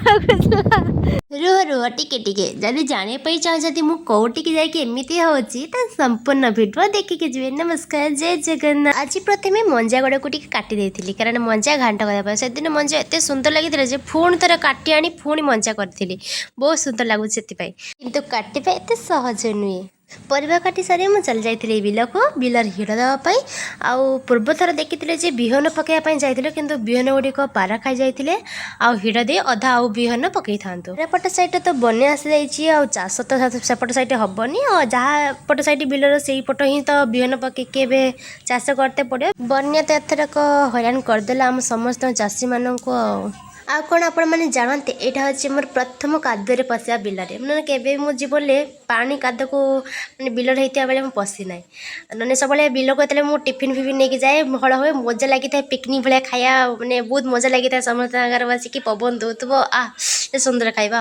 ଲାଗୁଥିଲା। ରୁହ ରୁହ, ଟିକେ ଟିକେ। ଯଦି ଜାଣିବା ପାଇଁ ଚାହୁଁଛନ୍ତି ମୁଁ କୋଉଠିକି ଯାଇକି ଏମିତି ହେଉଛି, ତ ସମ୍ପୂର୍ଣ୍ଣ ଭିଡ଼ିଓ ଦେଖିକି ଯିବେ। ନମସ୍କାର, ଜୟ ଜଗନ୍ନାଥ। ଆଜି ପ୍ରଥମେ ମଞ୍ଜା ଗୁଡ଼ାକୁ ଟିକେ କାଟି ଦେଇଥିଲି, କାରଣ ମଞ୍ଜା ଘାଣ୍ଟ କରିବା ପାଇଁ। ସେଦିନ ମଞ୍ଜା ଏତେ ସୁନ୍ଦର ଲାଗିଥିଲା ଯେ ପୁଣି ଥରେ କାଟି ଆଣି ପୁଣି ମଞ୍ଜା କରିଥିଲି। ବହୁତ ସୁନ୍ଦର ଲାଗୁଛି ସେଥିପାଇଁ। କିନ୍ତୁ କାଟିବା ଏତେ ସହଜ ନୁହେଁ। ପରିବା କାଟି ସାରି ମୁଁ ଚାଲି ଯାଇଥିଲି ବିଲକୁ, ବିଲରେ ହିଡ଼ ଦେବା ପାଇଁ। ଆଉ ପୂର୍ବଥର ଦେଖିଥିଲେ ଯେ ବିହନ ପକାଇବା ପାଇଁ ଯାଇଥିଲେ, କିନ୍ତୁ ବିହନ ଗୁଡ଼ିକ ପାରା ଖାଇ ଯାଇଥିଲେ। ଆଉ ହିଡ଼ ଦେଇ ଅଧା ଆଉ ବିହନ ପକାଇଥାନ୍ତୁ। ଏପଟ ସାଇଡ଼ରେ ତ ବନ୍ୟା ଆସିଯାଇଛି, ଆଉ ଚାଷ ତ ସେପଟ ସାଇଡ଼ରେ ହେବନି। ଆଉ ଯାହା ଏପଟ ସାଇଡ଼ ବିଲର ସେଇପଟ ହିଁ ତ ବିହନ ପକେଇକି ଏବେ ଚାଷ କରତେ ପଡ଼ିବ। ବନ୍ୟା ତ ଏଥରକ ହଇରାଣ କରିଦେଲା ଆମ ସମସ୍ତ ଚାଷୀମାନଙ୍କୁ। ଆଉ କ'ଣ ଆପଣମାନେ ଜାଣନ୍ତି, ଏଇଟା ହେଉଛି ମୋର ପ୍ରଥମ କାଦୁଅରେ ପଶିବା ବିଲରେ। ମାନେ କେବେ ବି ମୋ ଜୀବନରେ ପାଣି କାଦୁଅକୁ, ମାନେ ବିଲରେ ହେଇଥିବା ବେଳେ ମୁଁ ପଶି ନାହିଁ। ନହେଲେ ସବୁବେଳେ ବିଲକୁ ଯେତେବେଳେ ମୁଁ ଟିଫିନ୍ ଫିଫିନ୍ ନେଇକି ଯାଏ, ହଳ ହୁଏ, ମଜା ଲାଗିଥାଏ, ପିକନିକ୍ ଭଳିଆ ଖାଇବା, ମାନେ ବହୁତ ମଜା ଲାଗିଥାଏ। ସମସ୍ତଙ୍କ ସାଙ୍ଗରେ ବସିକି ପବନ ଦେଉଥିବ, ଆ ସେ ସୁନ୍ଦର ଖାଇବା।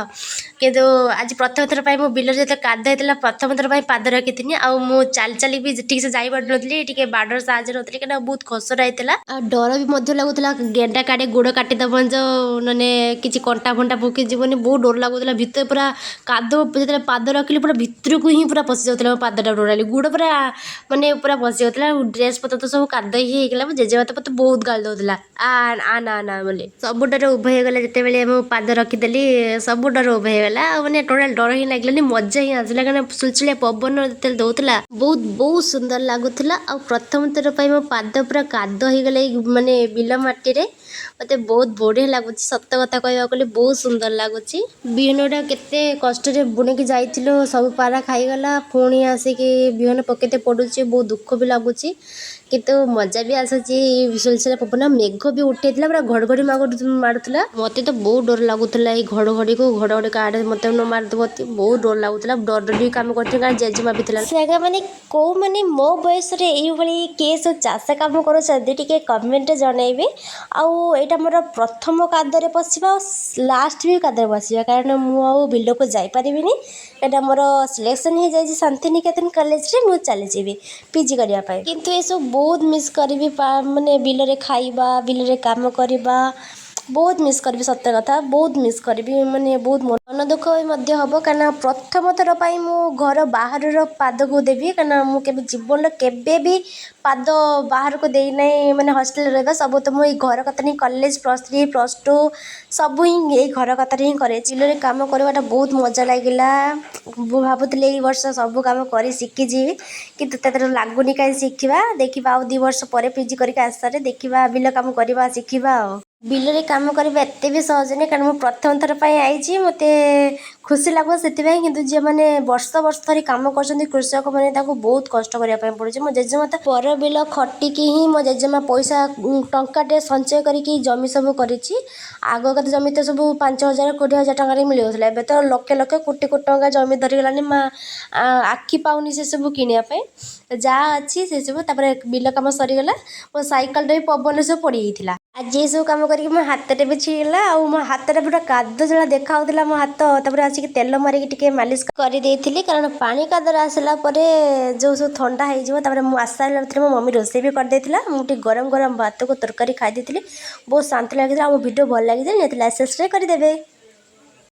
କିନ୍ତୁ ଆଜି ପ୍ରଥମ ଥର ପାଇଁ ମୁଁ ବିଲରେ ଯେତେବେଳେ କାଦୁଅ ହେଇଥିଲା, ପ୍ରଥମ ଥର ପାଇଁ ପାଦ ରଖିଥିଲି। ଆଉ ମୁଁ ଚାଲି ଚାଲି ବି ଠିକ୍ ସେ ଯାଇପାରୁନଥିଲି, ଟିକେ ବାଡ଼ର ସାହାଯ୍ୟ ନେଉଥିଲି, କାହିଁକିନା ବହୁତ ଖସରା ହେଇଥିଲା। ଆଉ ଡର ବି ମଧ୍ୟ ଲାଗୁଥିଲା, ଗେଣ୍ଡା କାଢ଼ି ଗୋଡ଼ କାଟିଦେବ ଯେଉଁ, ନହେଲେ କିଛି କଣ୍ଟା ଫଣ୍ଟା ପକିଯିବନି। ବହୁତ ଡର ଲାଗୁଥିଲା। ଭିତରେ ପୁରା କାଦୁଅ, ଯେତେବେଳେ ପାଦ ରଖିଲି ପୁରା ଭିତରକୁ ହିଁ ପୁରା ପଶି ଯାଉଥିଲା ମୋ ପାଦଟା। ଟୋଟାଲି ଗୋଡ଼ ପୁରା ମାନେ ପୁରା ପଶି ଯାଉଥିଲା। ଆଉ ଡ୍ରେସ୍ ପତ୍ର ତ ସବୁ କାଦୁଅ ହିଁ ହେଇଗଲା। ମୋ ଜେଜେମା ତ ମୋତେ ବହୁତ ଗାଳି ଦେଉଥିଲା, ଆ ଆ ନା ନା ବୋଲି। ସବୁ ଡର ଉଭେଇ ହେଇଗଲା ଯେତେବେଳେ ମୁଁ ପାଦ ରଖିଦେଲି। ସବୁ ଡର ଉଭେଇ ହେଇଗଲା ଆଉ ମାନେ ଟୋଟାଲ ଡର ହିଁ ଲାଗିଲାନି, ମଜା ହିଁ ଆସିଲା। କାରଣ ସୁଲସୁଲିଆ ପବନ ଯେତେବେଳେ ଦେଉଥିଲା, ବହୁତ ବହୁତ ସୁନ୍ଦର ଲାଗୁଥିଲା। ଆଉ ପ୍ରଥମ ଥର ପାଇଁ ମୋ ପାଦ ପୁରା କାଦୁଅ ହେଇଗଲା ଏଇ ମାନେ ବିଲ ମାଟିରେ। ମୋତେ ବହୁତ ବଢ଼ିଆ ଲାଗୁଛି। ସତ କଥା କହିବାକୁ ଗଲେ ବହୁତ ସୁନ୍ଦର ଲାଗୁଛି। ବିହନଟା କେତେ କଷ୍ଟରେ ବୁଣିକି ଯାଇଥିଲୁ, ସବୁ ପାରା ଖାଇଗଲା। ପୁଣି ଆସିକି ବିହନ ପକେଇତେ ପଡ଼ୁଛି। ବହୁତ ଦୁଃଖ ବି ଲାଗୁଛି, କିନ୍ତୁ ମଜା ବି ଆସୁଛି। ସୁଲସୁଲିଆ ପବନ, ମେଘ ବି ଉଠେଇଥିଲା, ପୁରା ଘଡ଼ଘଡ଼ି ମାରୁଥିଲା। ମୋତେ ତ ବହୁତ ଡର ଲାଗୁଥିଲା ଏଇ ଘଡ଼ଘଡ଼ିକୁ। ଘଡ଼ଘଡ଼ି କାହାଡ଼େ ମୋତେ ନ ମାରିଦେବ, ବହୁତ ଡର ଲାଗୁଥିଲା। ଡର ଡରି କାମ କରୁଥିଲି, କାରଣ ଜେଜେମା ବି ଥିଲା। ସାଙ୍ଗମାନେ, କେଉଁମାନେ ମୋ ବୟସରେ ଏଇଭଳି କିଏ ସବୁ ଚାଷ କାମ କରୁଛନ୍ତି, ଟିକେ କମେଣ୍ଟରେ ଜଣାଇବେ। ଆଉ ଏଇଟା ମୋର ପ୍ରଥମ କାଦୁଅରେ ପଶିବା ଆଉ ଲାଷ୍ଟ ବି କାଦୁଅରେ ପଶିବା, କାରଣ ମୁଁ ଆଉ ବିଲକୁ ଯାଇପାରିବିନି। ଏଇଟା ମୋର ସିଲେକ୍ସନ୍ ହେଇଯାଇଛି ଶାନ୍ତିନିକେତନ କଲେଜରେ, ମୁଁ ଚାଲିଯିବି ପିଜି କରିବା ପାଇଁ। କିନ୍ତୁ ଏସବୁ ବହୁତ ମିସ୍ କରିବି, ମାନେ ବିଲରେ ଖାଇବା, ବିଲରେ କାମ କରିବା ବହୁତ ମିସ୍ କରିବି। ସତ କଥା, ବହୁତ ମିସ୍ କରିବି। ମାନେ ବହୁତ ମନ ଦୁଃଖ ବି ମଧ୍ୟ ହେବ, କାରଣ ପ୍ରଥମ ଥର ପାଇଁ ମୁଁ ଘର ବାହାରର ପାଦକୁ ଦେବି। କାରଣ ମୁଁ କେବେ ଜୀବନରେ କେବେ ବି ପାଦ ବାହାରକୁ ଦେଇନାହିଁ। ମାନେ ହଷ୍ଟେଲରେ ରହିବା ସବୁ ତ ମୁଁ ଏଇ ଘର କଥାରେ ହିଁ, କଲେଜ, +3, +2 ସବୁ ହିଁ ଏଇ ଘର କଥାରେ ହିଁ କରେ। ବିଲରେ କାମ କରିବାଟା ବହୁତ ମଜା ଲାଗିଲା। ମୁଁ ଭାବୁଥିଲି ଏଇ ବର୍ଷ ସବୁ କାମ କରି ଶିଖିଯିବି, କିନ୍ତୁ ତା ଲାଗୁନି କାହିଁ ଶିଖିବା। ଦେଖିବା, ଆଉ 2 ବର୍ଷ ପରେ ପିଜି କରିକି ଆସିସାରେ ଦେଖିବା, ବିଲ କାମ କରିବା ଶିଖିବା। ଆଉ ବିଲରେ କାମ କରିବା ଏତେ ବି ସହଜ ନୁହେଁ, କାରଣ ମୁଁ ପ୍ରଥମ ଥର ପାଇଁ ଆଇଛି, ମୋତେ ଖୁସି ଲାଗୁଛି ସେଥିପାଇଁ। କିନ୍ତୁ ଯେଉଁମାନେ ବର୍ଷ ବର୍ଷ ଧରି କାମ କରୁଛନ୍ତି, କୃଷକମାନେ, ତାଙ୍କୁ ବହୁତ କଷ୍ଟ କରିବା ପାଇଁ ପଡ଼ୁଛି। ମୋ ଜେଜେମା ତ ପର ବିଲ ଖଟିକି ହିଁ ମୋ ଜେଜେମା ପଇସା ଟଙ୍କାଟେ ସଞ୍ଚୟ କରିକି ଜମି ସବୁ କରିଛି। ଆଗ କଥା ଜମି ତ ସବୁ 5,000, 20,000 ଟଙ୍କାରେ ମିଳିଯାଉଥିଲା। ଏବେ ତ ଲକ୍ଷ ଲକ୍ଷ, କୋଟି କୋଟି ଟଙ୍କା ଜମି ଧରିଗଲାଣି। ମା ଆଖି ପାଉନି ସେସବୁ କିଣିବା ପାଇଁ। ଯାହା ଅଛି ସେସବୁ। ତାପରେ ବିଲ କାମ ସରିଗଲା, ମୋ ସାଇକେଲଟା ବି ପବନରେ ସବୁ ପଡ଼ିଯାଇଥିଲା। ଆଜି ଏସବୁ କାମ କରିକି ମୋ ହାତଟା ବି ଛିଡ଼ିଗଲା। ଆଉ ମୋ ହାତଟା ପୁରା କାଦୁଅ ଭଳିଆ ଦେଖାହେଉଥିଲା ମୋ ହାତ। ତାପରେ ଆସିକି ତେଲ ମାରିକି ଟିକେ ମାଲିସ କରିଦେଇଥିଲି, କାରଣ ପାଣି କାଦୁଅରେ ଆସିଲା ପରେ ଯେଉଁ ସବୁ ଥଣ୍ଡା ହେଇଯିବ। ତାପରେ ମୁଁ ଆସିସାରିଲା ଭିତରେ ମୋ ମମି ରୋଷେଇ ବି କରିଦେଇଥିଲା। ମୁଁ ଟିକେ ଗରମ ଗରମ ଭାତକୁ ତରକାରୀ ଖାଇ ଦେଇଥିଲି, ବହୁତ ଶାନ୍ତି ଲାଗିଥିଲା। ଆଉ ମୋ ଭିଡ଼ିଓ ଭଲ ଲାଗିଥିଲା, ନିହାତି ଲାଇକ୍, ସବସ୍କ୍ରାଇବ୍ କରିଦେବେ।